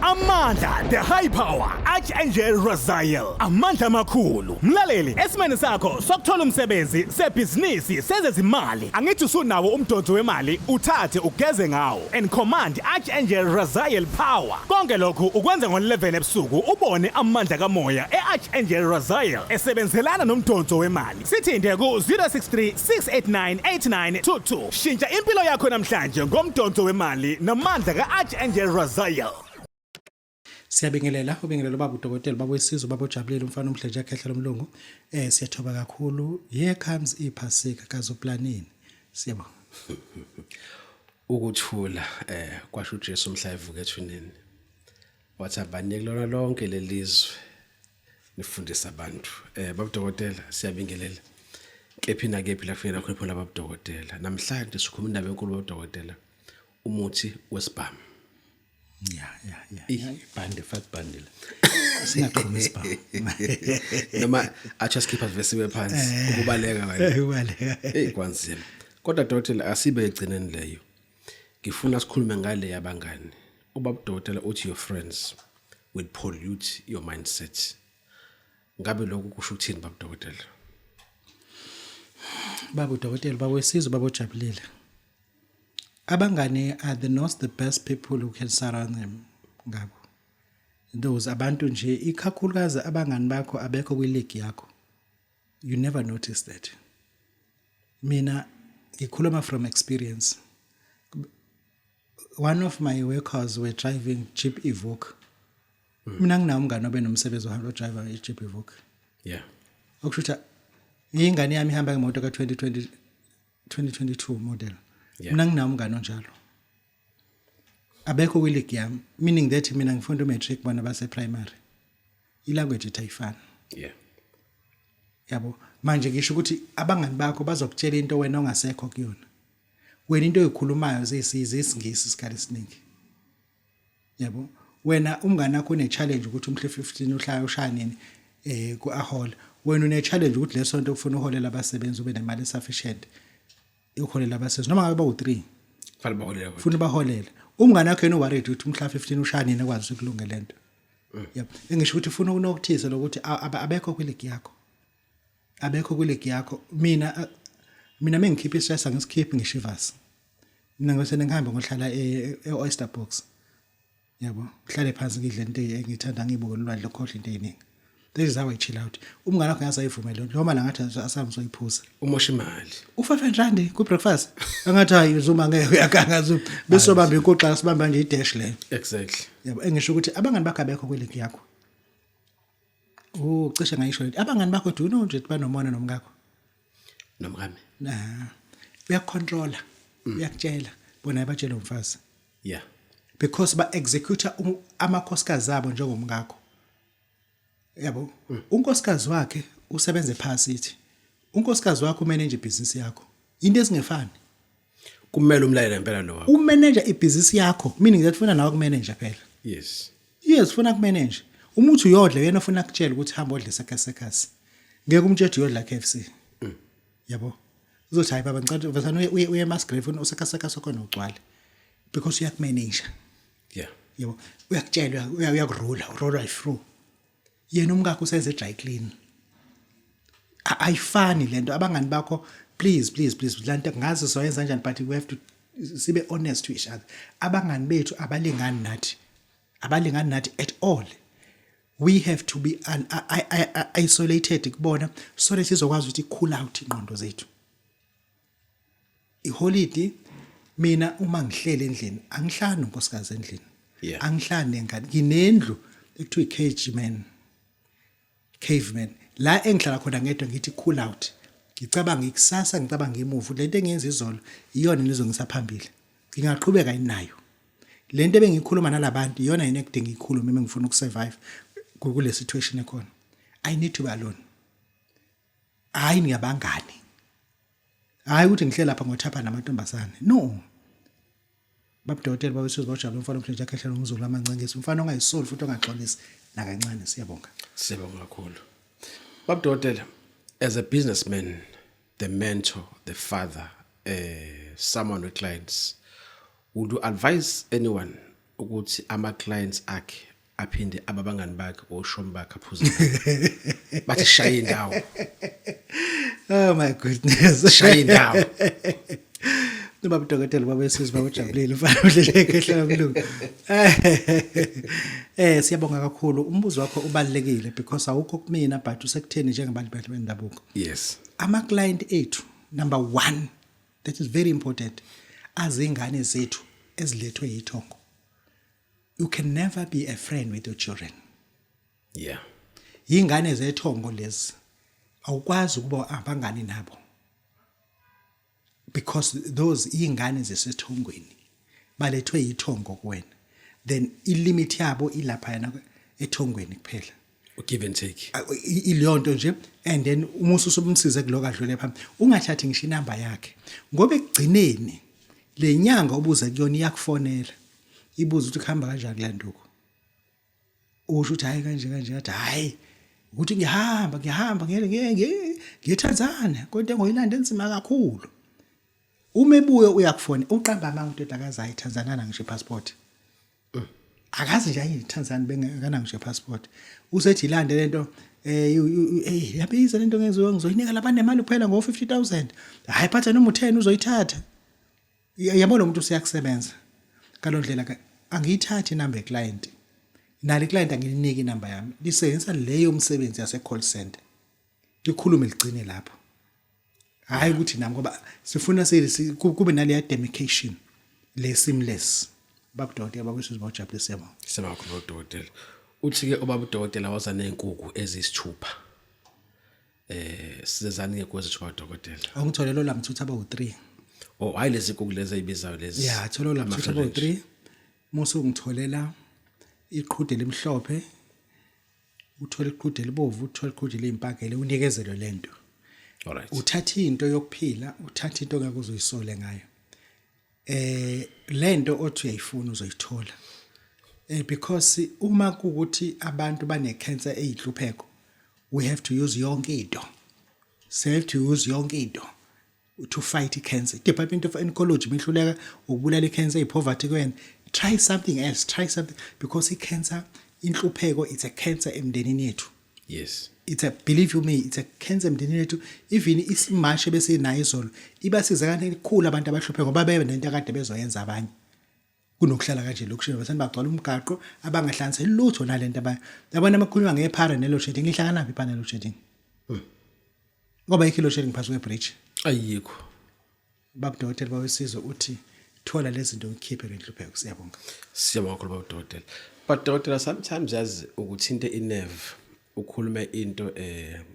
Amandla, the high power, Archangel Raziel. Amandla amakhulu. Mlaleli, esimeni sakho sokuthola umsebenzi, sebhizinisi, sezezimali. Angithi usunawo umdonso wemali, uthathe ugeze ngawo. And command Archangel Raziel power. Konke lokhu ukwenza ngo-11 ebusuku ubone amandla kamoya e-Archangel Raziel esebenzelana nomdonso wemali. Sithinte ku-063 689 8922. Shintsha impilo yakho namhlanje ngomdonso wemali namandla ka-Archangel Raziel. Siyabingelela, ubingelela ubaba udokotela, ubaba wesizwe, ubaba ojabulile, umfana omhle nje ekhehla lomlungu. Siyathoba kakhulu. Here comes iphasika kazoplanini. Siyabonga. Ukuthula kwasho uJesu mhla evuka ethuneni. Wathi abanike lona lonke lelizwe nifundise abantu. Baba dokotela, siyabingelela. Kephi na kephi la kufanele khona phela baba dokotela. Namhlanje sikhuluma indaba enkulu baba dokotela. Umuthi wesibhamu. Ya, ibhande, fat bundle. Singaqhumi isibhamu. Noma athi asikhipha sivesiwe phansi ukubaleka wena. Ubaleka. Hey, kwanzima. Kodwa dokotela, asibe egcineni leyo. Ngifuna sikhulume ngale yabangani. Ubaba dokotela uthi your friends will pollute your mindset. Ngabe lokhu kusho ukuthini, baba dokotela? Baba udokotela, baba wesizwe, baba ojabulile. Abangani are the not the best people who can surround them ngabo. Those abantu nje, ikakhulukazi abangani bakho abekho kwi-league yakho. You never notice that. Mina ngikhuluma from experience. One of my workers were driving Jeep Evoque. Mina nginawo umngane obe nomsebenzi ohamba driver i-Jeep Evoque. Okusho ukuthi ingane yami ihamba ngemoto ka-2020, 2022 model. Mina nginawo umngane onjalo. Abekho kwi-league yami, meaning that mina ngifunda u-matric, bona base primary. I-language ethu ayifani. Yabo, manje ngisho ukuthi abangani bakho bazokutshela into wena ongasekho kuyona. Wena into oyikhulumayo zisize isingisi isikhathi esiningi. Yabo, wena umngane wakho une challenge ukuthi umhla 15 uhlaya ushaya nini ku ahola. Wena une challenge ukuthi lesonto ufuna uholela abasebenzi, ube nemali sufficient uholela abasebenzi noma ngabe bawu3. Kufanele baholele kodwa. Ufuna baholele. Umngane wakho yena worried ukuthi umhla 15 ushaya nini ekwazi ukulunga lento. Yebo, engisho ukuthi ufuna ukunokuthisa lokuthi abekho kwi-league yakho, abekho kwi-league yakho. Mina mengikhipha i-stress, angisikhiphi ngishivasi. Mina ngase ngihambe ngohlala e-Oyster Box, yabo, ngihlale phansi, ngidle into engithanda, ngibuke ulwandle, ukhohle into eziningi. This is how I chill out. Umngane wakho ngaze ayivumele noma la ngathi asambe soyiphuza. Umosha imali. U-R5 ku breakfast, angathi hayi Zuma, ngeke, uyaganga Zuma, bese sobamba inkuxa, sibamba nje i-dash leyo. Yabo, engisho ukuthi abangani bakho abekho kwi-league yakho. Oh, cishe ngayisho lento. Abangani bakho, do you know nje banomona nomkakho? Nomkami. Na uyakucontrola, uyakutshela bona, abatshela umfazi. Because ba execute amakhosikazi abo njengomkakho. Yabo, unkosikazi wakhe usebenza ephasi ithi. Unkosikazi wakho umanage ibhizinisi yakho. Into ezingefani. Kumele umlayele ngempela lo wakho. Umanage ibhizinisi yakho, meaning that ufuna nawe kumanage phela. Yes, ufuna kumanage. Uma uthi uyodla, yena ufuna kutshela ukuthi hamba odle Circus Circus. Ngeke umtshele uyodla KFC. Yabo. Uzothi hayi baba, ngicela vesana uye eMasgrave, uCircus Circus okhona ugcwale. Because uyakumanage. Yabo, uyakutshela, uyakurula, uroll through. Yena umkakho usenze dry clean. Ayifani lento abangani bakho. Please, please, please, lanto ngazi soyenza kanjani, but we have to sibe honest to each other. Abangani bethu abalingani nathi. Abalingani nathi at all. We have to be isolated kubona so that sizokwazi ukuthi cool out ingqondo zethu. Iholiday, mina uma ngihlele endlini, angihlali nonkosikazi endlini. Angihlali nengane. Nginendlu ekuthiwa i-cage man, caveman, la engihlala khona ngedwa, ngithi cool out, ngicabanga ikusasa, ngicabanga imuva, lento engiyenza izolo iyona nizongisa phambili, ngingaqhubeka inayo lento ebengikhuluma nalabantu, iyona yini ekudinga ikhulume uma ngifuna ukusurvive kule situation ekhona. I need to be alone. Hayi, ngiyabangani, hayi ukuthi ngihleli lapha ngothapha namantombazane, no. Babudokotela babesizwe bajabula, umfana omhle nje akhehlela umzulu amancengisi, umfana ongayisoli futhi ongaxolisi nakancane. Siyabonga. Siyabonga kakhulu. Babudokotela, as a businessman, the mentor, the father, someone with clients, would you advise anyone Ukuthi ama clients akhe aphinde ababangani bakhe oshomi bakhe aphuze nabo. Bathi shaya indawo. Oh my goodness. Shaya indawo. Noma udokotela baba esizwe bawujabulile mfana udleleke ehlala mlungu. Siyabonga kakhulu, umbuzo wakho ubalekile because awukho kumina but usekutheni njengabantu bethu bendabuko. Ama client ethu, number 1, that is very important, azingane zethu ezilethwe yithongo. You can never be a friend with your children. Yingane zethongo lezi, awukwazi ukuba abangani nabo because those ingane zesethongweni balethwe yithongo kuwena, then ilimit yabo ilapha yana ethongweni kuphela. Give and take. Ileyo nto nje, and then uma usumsize kuloko adlule phambi, ungathathi ngisho inamba yakhe, ngoba ekugcineni le nyanga obuza kuyona iyakufonela ibuza ukuthi kuhamba kanjani kule nduku, usho ukuthi hayi kanje kanje, athi hayi ukuthi ngihamba ngihamba ngeke ngeke ngiyeTanzania, kodwa ngoyilanda enzima kakhulu. Uma ebuye uyakufona, uqamba amanga umuntu akazayi eTanzania ngisho ipassport, akazi nje ayi Tanzania bengakana ngisho passport. Usethi ilande lento, yabiza lento, ngenziwa ngizoyinika labanemali kuphela ngo 50000, hayi phatha noma u10 uzoyithatha. Yabona umuntu usiyakusebenza ngalondlela ke. Angiyithathi inamba yeclient, nali client angiliniki inamba yami, lisebenzisa leyo umsebenzi yase call center, likhulume ligcine lapho, hayi ukuthi nami, ngoba sifuna kube naleya demarcation le seamless. Babudokotela bakwesizwe bawujabulise, siyabonga. Siyabonga kakhulu udokotela. Uthi ke ubaba udokotela waza nezinkukhu ezisithupha. Sizezani ngekho ezithupha dokotela? Awungitholelo la mthutha abawu3. Oh, hayi lezi nkukhu lezi ezibizayo lezi. Ya, thola la mthutha abawu3. Musu ngitholela iqhude limhlophe, uthola iqhude libovu, uthola iqhude liyimpakele, unikezelwe lento. Uthatha into yokuphila, uthatha into ongeke uzoyisole ngayo. Lento othi uyayifuna uzoyithola. Because uma kukuthi abantu bane cancer eyinhlupheko, we have to use yonke into. So have to use yonke into to fight cancer. Department of Oncology mihluleka ukubulala icancer ipoverty kuwena. Try something else, try something, because icancer inhlupheko, it's a cancer emndenini yethu. It's a, believe you me, it's a cancer emndenini yethu. Even isimashe besinayo izolo ibasiza kakhulu abantu abahlupheka ngoba bebe nento akade bezoyenza abanye kunokuhlala kanje lokushini basani bagcwala umgaqo abangahlanzi lutho nalento abanye. Yabona amakhulunywa ngephara ne load shedding, ihlangana phi iphara ne load shedding? Ngoba ikho load shedding phakathi kwebridge. Ayikho. Babudokotela bawesizwe uthi thola lezi zinto ngikhiphe lenhlupheko, siyabonga. Siyabonga kakhulu baba udokotela. But dokotela, sometimes yazi ukuthinte inerve, ukhulume into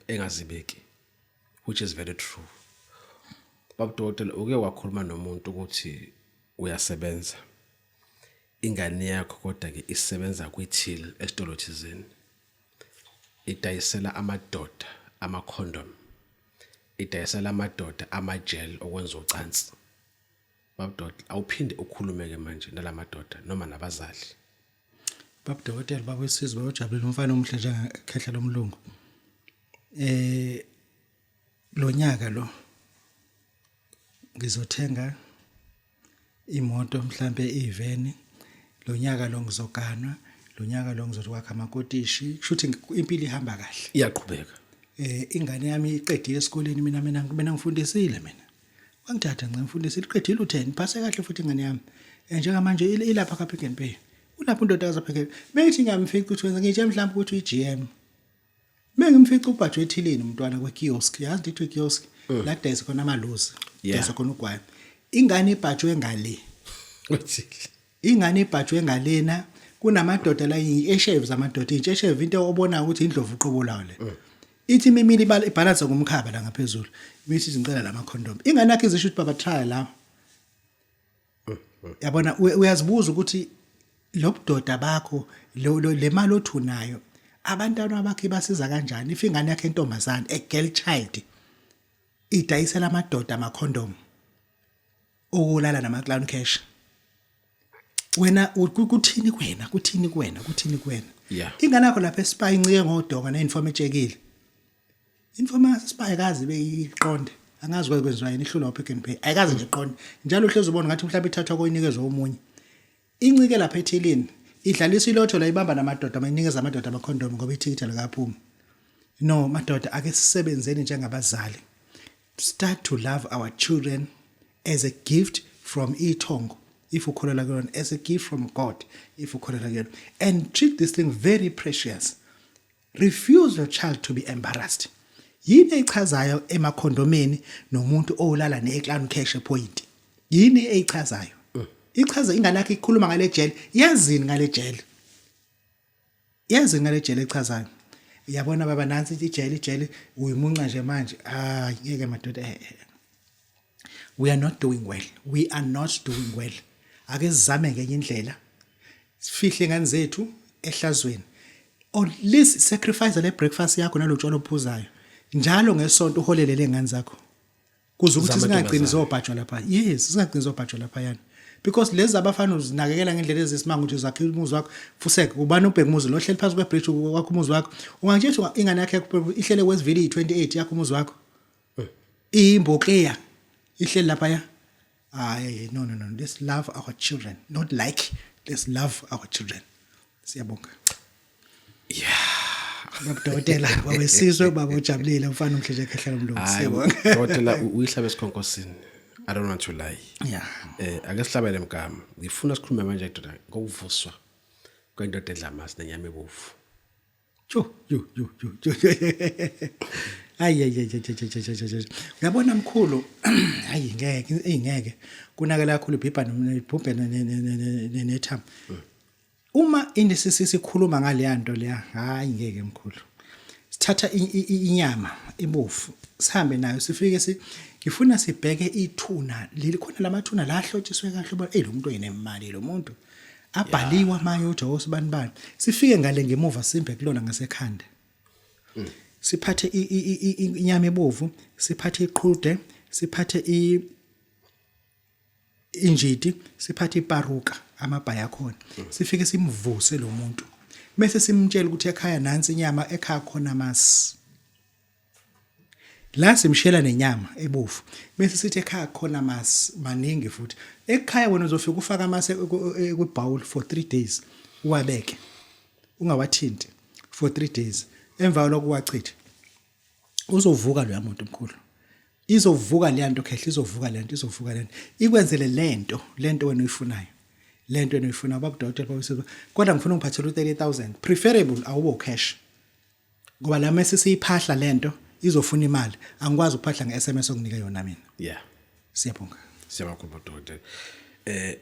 engazibeki, which is very true. Baba udokotela, uke wakhuluma nomuntu ukuthi uyasebenza ingane yakho, kodwa ke isebenza kwi-till esitolo thizeni, idayisela amadoda ama-condom, idayisela amadoda ama-gel okwenza ucansi. Babudokotela, awuphinde ukhulume ke manje nalamadoda noma nabazali. Babudokotela babesizwe bawujabulile umfana omuhle njengekhehla lomlungu. Lo nyaka lo ngizothenga imoto, mhlambe iveni, lo nyaka lo ngizoganwa, lo nyaka lo ngizokwakha amakotishi, kusho ukuthi impilo ihamba kahle. Iyaqhubeka. Ingane yami iqedile esikoleni, mina ngifundisile, mina wangithatha ngifundisile, iqedile u10, phase kahle futhi ingane yami. Njengamanje ilapha ka Pick n Pay, ulapha undodakazi Pick n Bethi ngiyamfica ukuthi wenza, ngitshe mhlawumbe ukuthi uyi-GM. Mengimfica ubhajwe ethilini umntwana kwe-kiosk, yazi ndithi kiosk la kudayisa khona amaluzi, kudayisa khona ugwayi. Ingane ibhajwe ngale. Ingane ibhajwe ngalena, kunamadoda la iy'esheve zamadoda, iy'ntshesheve, into obona ukuthi indlovu uqobo lawo le. Ithi imimile ibhalanse ngomkhaba la ngaphezulu. Imithi izingicela lama condom. Ingane yakhe izisho ukuthi baba try la. Yabona uyazibuza ukuthi lobudoda bakho le mali othi unayo, abantwana bakhe basiza kanjani if ingane yakhe entombazane, a girl child, idayisela amadoda ama-condom okulala nama-clown cash, wena kuthini kuwena, kuthini kuwena, kuthini kuwena? Ingane yakho lapha eSpar incike ngodonga ne-uniform etshekile, uniform yaseSpar ayikazi beyiqonde, angazi kwenziwa yini, ihlulwa Pick n Pay, ayikazi nje iqonde njalo, uhlezi ubona ngathi mhlawumbe ithathwa koyinikezwa omunye. Incike lapha ethilini idlalisa ilotho la, ibamba namadoda, mayinikeza amadoda amakhondomu ngoba ithikithi likaphuma. No madoda, ake sisebenzeni njengabazali. Start to love our children as a gift from ithongo if ukholelwa kuyona, as a gift from God if ukholelwa kuyona, and treat this thing very precious. Refuse your child to be embarrassed. Yini eyichazayo emakhondomeni nomuntu owulala neclown cash point? Yini eyichazayo? Ichaza ingane yakhe ikhuluma ngale jele, yazini ngale jele? Yazini ngale jele echazayo? Yabona baba, nansi ijele, ijele uyimunca nje manje. Ah, ngeke madoda. We are not doing well. We are not doing well. Ake sizame ngenye indlela. Sifihle ingane zethu ehlazweni. Or at least sacrifice le breakfast yakho nalotshwala ophuzayo. Njalo ngesonto uholele lengane zakho. Kuze ukuthi singagcini zobhajwa lapha. Yes, singagcini zobhajwa lapha yana. Because lezi abafana uzinakekela ngendlela ezisimanga ukuthi zakhe umuzi wakho fuseke ubani ubheka umuzi lo hleli phansi kwebridge wakho umuzi wakho ungangitsho ingane yakhe ihlele Westville i28 yakho umuzi wakho imbokeya ihleli lapha ya. Hayi, no, no, no, let's love our children, not like, let's love our children. Siyabonga. Yeah, dokotela wawesizwe, baba ujabulile, mfana umhle nje khehla lomlungu. Siyabonga. Dokotela, uyihlabe esikhonkosini. I don't want to lie. Ake sihlabele mgama. Ngifuna sikhulume manje ndoda ngokuvuswa kwendoda edla amasi nenyama ebovu. Yo yo yo yo yo. Ayi ayi ayi ayi ayi. Uyabona mkhulu, hayi ngeke, ingeke. Kunakela kakhulu ibhibha nomibhubhe nethama. Uma indisisi sikhuluma ngale nto leya, hayi ngeke mkhulu. Sithatha inyama ebovu sihambe nayo, sifike si ngifuna sibheke ithuna leli khona, lamathuna la ahlotshiswe kahle, ubona hey, lo muntu oyinemali, lo muntu abhaliwe amanye uthi osibani bani. Sifike ngale ngemuva, simbe kulona ngasekhanda, siphathe inyama ebovu, siphathe iqhude, siphathe injidi, siphathe iparuka, amabhayi akhona, sifike simvuse lo muntu, bese simtshela ukuthi ekhaya nansi inyama, ekhaya khona amasi la. Simshela nenyama ebovu bese sithi ekhaya khona amasi maningi futhi ekhaya. Wena uzofika ufaka amasi kwi-bowl for 3 days, uwabeke ungawathinti for 3 days. Emva kwalokho uwachithe, uzovuka loya muntu mkhulu. Izovuka leya nto khehla, izovuka le nto, izovuka le nto, ikwenzele lento, lento wena oyifunayo, lento wena oyifunayo, baba udokotela babesizwe. Kodwa ngifuna ungiphathele u-30,000, preferable awubo cash, ngoba la mase siyiphahla lento izofuna imali, angikwazi ukuphahla nge-SMS okunike yona mina. Siyabonga. Siyabonga kakhulu dokotela.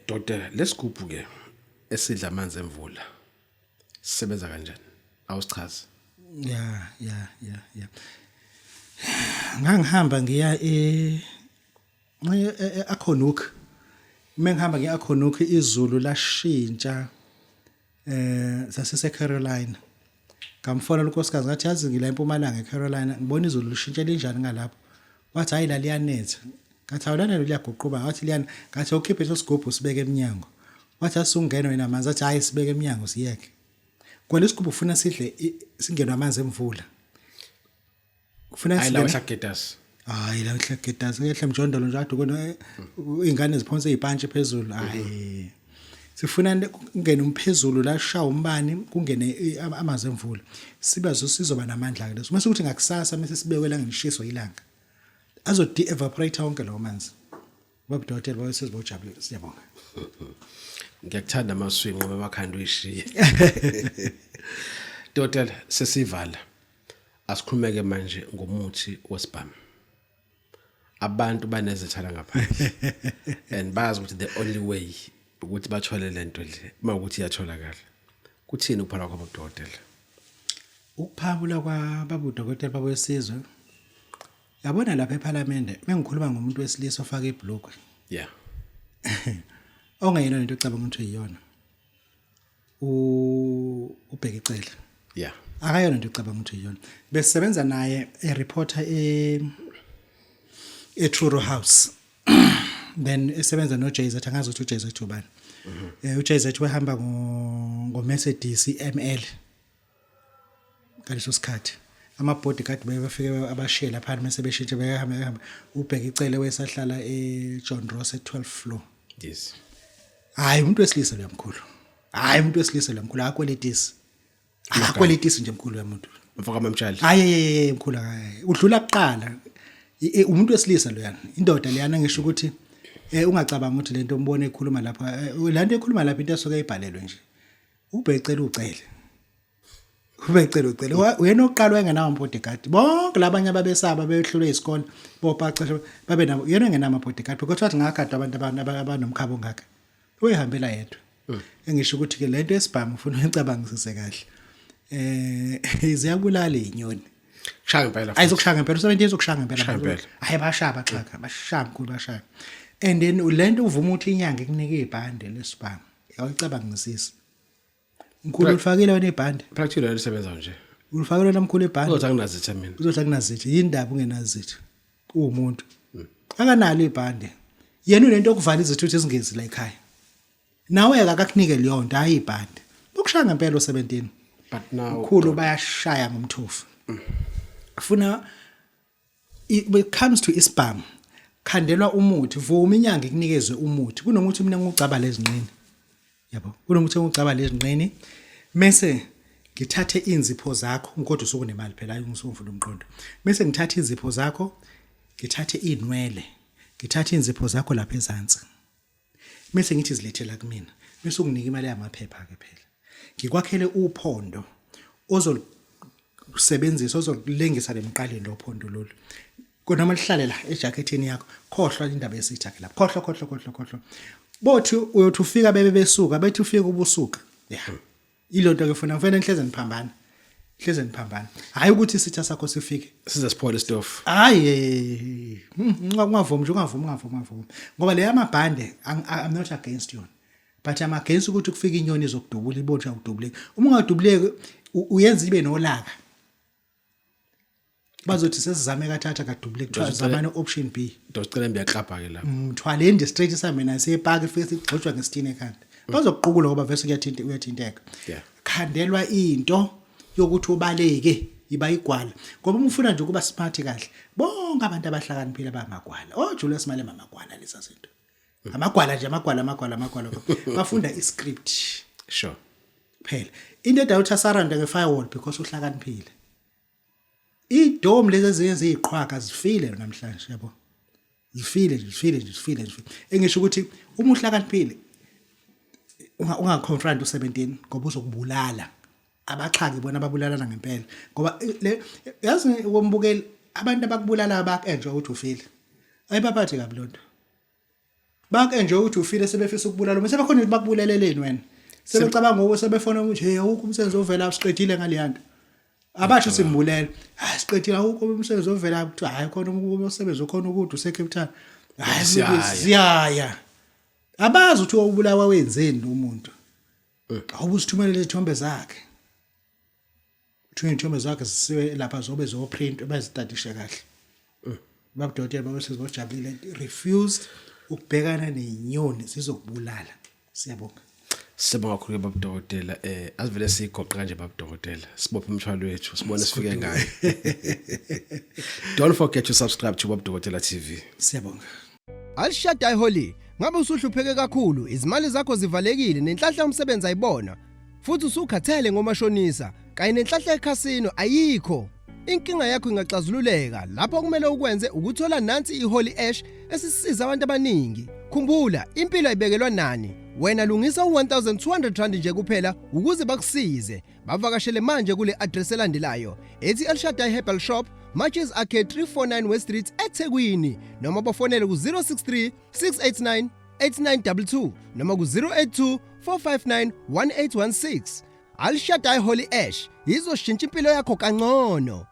Dokotela, lesigubhu ke esidla amanzi emvula sisebenza kanjani? Awusichaze. Ya, ngangihamba ngiya e Acornhoek. Mengihamba ngiya Acornhoek, izulu lashintsha, sasise Carolina. Ngamfonela unkosikazi, ngathi yazi ngila eMpumalanga eCarolina, ngibona izulu lishintshe, linjani ngalapho? Wathi hayi, la liyanetha. Ngathi awulanelo, liyaguquba. Wathi liyana. Ngathi ukhiphe leso sigubhu sibeke eminyango. Wathi asungena wena amanzi. Athi hayi, sibeke eminyango siyeke kwena. Isigubhu ufuna sidle singenwe amanzi emvula, kufuna Hayi lawa hlagetas. Hayi la hlagetas ngehle mjondolo nje ade kona ingane ziphonse izipantshi phezulu. Hayi, sifuna kungene umphezulu la, shaya umbani, kungene amanzi emvula, siba sizoba namandla ke leso. Mase kuthi ngakusasa mase sibekwe la ngishiso ilanga, azo de-evaporate wonke lawo manzi. Baba dokotela babesizibojabule, siyabonga. Ngiyakuthanda amaswinqo bemakhanda uyishiye. Dokotela, sesivala. Asikhulumeke manje ngomuthi wesibhamu. Abantu banezithala ngaphandle. And bazi ukuthi the only way ukuthi bathole lento le uma ukuthi iyatholakala. Kuthini ukuphala kwabo dokotela? Ukuphawula kwababa udokotela babesizwe, yabona lapha ePhalamende mengikhuluma ngomuntu wesilisa ofaka ibhlukwe ongeyona lento ocabanga ukuthi uyiyona, uBheki Cele. Akayona into ocabanga ukuthi uyiyona. Besisebenza naye, e reporter e Truro House, then esebenza no Jay-Z. Angazi ukuthi uJay-Z ubani. UJay-Z wahamba ngo Mercedes ML ngaleso sikhathi. Ama-bodyguard befike abashiye lapha, mase beshintshe behamba behamba. UBheki Cele wesahlala eJohn Ross e12 floor. Hayi, umuntu wesilisa lo mkhulu. Hayi, umuntu wesilisa lo mkhulu akakweletisi. Akakweletisi nje mkhulu yomuntu. Mfoka Mamtshali. Hayi hayi mkhulu, hayi. Udlula kuqala. Umuntu wesilisa lo yana. Indoda leyana, ngisho ukuthi ungacabanga ukuthi lento umbone ekhuluma lapha, lento ekhuluma lapha into esuke ibhalelwe nje. Ubhecela ucele. Ubecela ucele. Uyena oqala wayengenawo ama-bodyguard. Bonke labanye ababesaba behlulwe isikole bopacishe babe nabo. Yena engenawo ama-bodyguard because wathi ngakade abantu abanomkhaba ongaka. Uyihambela yedwa. Engisho ukuthi ke lento esibhamu ufuna uyicabangisise kahle. Ziyabulala izinyoni. Shaya impela. Ayizokushaya ngempela, usebenza izokushaya ngempela. Shaya impela. Hayi, bashaya, baxhaka, bashaya mkhulu, bashaya. And then lento uvuma ukuthi inyanga ikunike ibhande lesibhamu. Awucabangisisi. Mkhulu, ulifakile wena ibhande? Practically lisebenza nje. Ulifakile wena mkhulu ibhande? Uzothi anginazitha mina. Uzothi akunazitha. Yini indaba ungenazitha? Uwumuntu. Akanalo ibhande. Yena unento yokuvala izithuthi ezingezi la ekhaya. Nawe akakunike leyo nto, hayi ibhande. Bokushaya ngempela u17. But now Mkhulu, bayashaya ngomthofu. Funa when it comes to isibhamu, khandelwa umuthi, vuma inyanga ikunikezwe umuthi. Kunomuthi mina ngugcaba lezinqini. Yabo, kunomuthi engugcaba lezinqini mese ngithathe inzipho zakho, kodwa usukunemali phela, ayi ngisuvula umqondo. Mese ngithathe inzipho zakho, ngithathe inwele, ngithathe inzipho zakho lapha ezansi. Mese ngithi zilethela kumina. Bese unginika imali yamaphepha ke phela. Ngikwakhele uphondo ozolusebenzisa, ozolengisa lemqaleni lo phondo lolu. Kodwa noma lihlale la ejacketini yakho, khohlwa indaba yesitha ke lapho. Khohlwa, khohlwa, khohlwa, khohlwa. Bothi uyothi ufika bebe besuka, bethi ufika ubusuka. Yeah. Ilonto ke funa kufanele nihleze niphambana. Hleze niphambana. Hayi ukuthi isitha sakho sifike. Size siphole isitofu. Hayi, ungavumi nje, ungavumi, ungavumi, ungavumi. Ngoba le yamabhande I'm not against yona. But I'm against ukuthi kufike inyoni izokudubula, ibone ukuthi awudubuleki. Uma ungadubuleki uyenza ibe nolaka. Bazothi sesizame kathatha kadubuleki, kuthiwa zamani option B. Ndocela mbiyaklabha ke lapho. Mthwaleni nje straight sami naye siye park, ifike sigxotshwa ngesitini ekhanda. Bazokuqukula ngoba vese kuyathinta, uyathinteka. Khandelwa into yokuthi ubaleke, iba igwala. Ngoba uma ufuna nje ukuba smart kahle, bonke abantu abahlakaniphile bamagwala. Oh, Julius Malema, amagwala leza zinto. Amagwala nje, amagwala, amagwala, amagwala. Bafunda iscript. Phela into edala ukuthi asurround nge-firewall because uhlakaniphile. Idome lezi ezinye ziyiqhwaga zifile namhlanje, yabo. Zifile nje, zifile nje, zifile nje. Engisho ukuthi uma uhlakaniphile unga confront u17 ngoba uzokubulala. Abaxhaki bona ababulalana ngempela. Ngoba le yazi wombukeli, abantu abakubulala bak enjoy ukuthi ufile. Ayibaphathi kabi lonto. Bak enjoy ukuthi ufile, sebefisa ukubulala uma sebekhona ukuthi bakubuleleleni wena. Sebecabanga ukuthi sebefona ukuthi hey, awukho umsebenzi ovela, siqedile ngaleyanto. Abasho simbulela. Hayi, siqedile, awukho umsebenzi ovela, kuthiwa hayi khona umsebenzi okhona ukuthi use Cape Town. Hayi, Siyaya. siyaya. Abazi ukuthi ubulawa wenzeni lo muntu. Awubusithumele izithombe zakhe. Uthunywe izithombe zakhe zisiwe lapha zobe zoprint bazitadishe kahle. Babudokotela babesezojabulile, refused ukubhekana nezinyoni zizokubulala. Siyabonga. Sibonga kakhulu ke babudokotela, asivele sigoqa kanje babudokotela, sibophe umthwalo wethu, sibone sifike ngayo. Don't forget to subscribe to Babudokotela TV. Siyabonga. El Shaddai Holy, ngabe usuhlupheke kakhulu, izimali zakho zivalekile nenhlanhla yomsebenzi ayibona, futhi usukhathele ngomashonisa kanye nenhlanhla ekhasino ayikho. Inkinga yakho ingaxazululeka lapho kumele ukwenze ukuthola nansi iHoly Ash esisiza abantu abaningi. Khumbula, impilo ayibekelwa nani. Wena lungisa u1200 rand nje kuphela ukuze bakusize. Bavakashele manje kule address elandelayo ethi El Shaddai Herbal Shop, Matches Arcade, 349 West Street, eThekwini, noma bafonele ku 063 689 8922 noma ku 082 459 1816. Al Shaddai Holy Ash izoshintsha impilo yakho kangcono.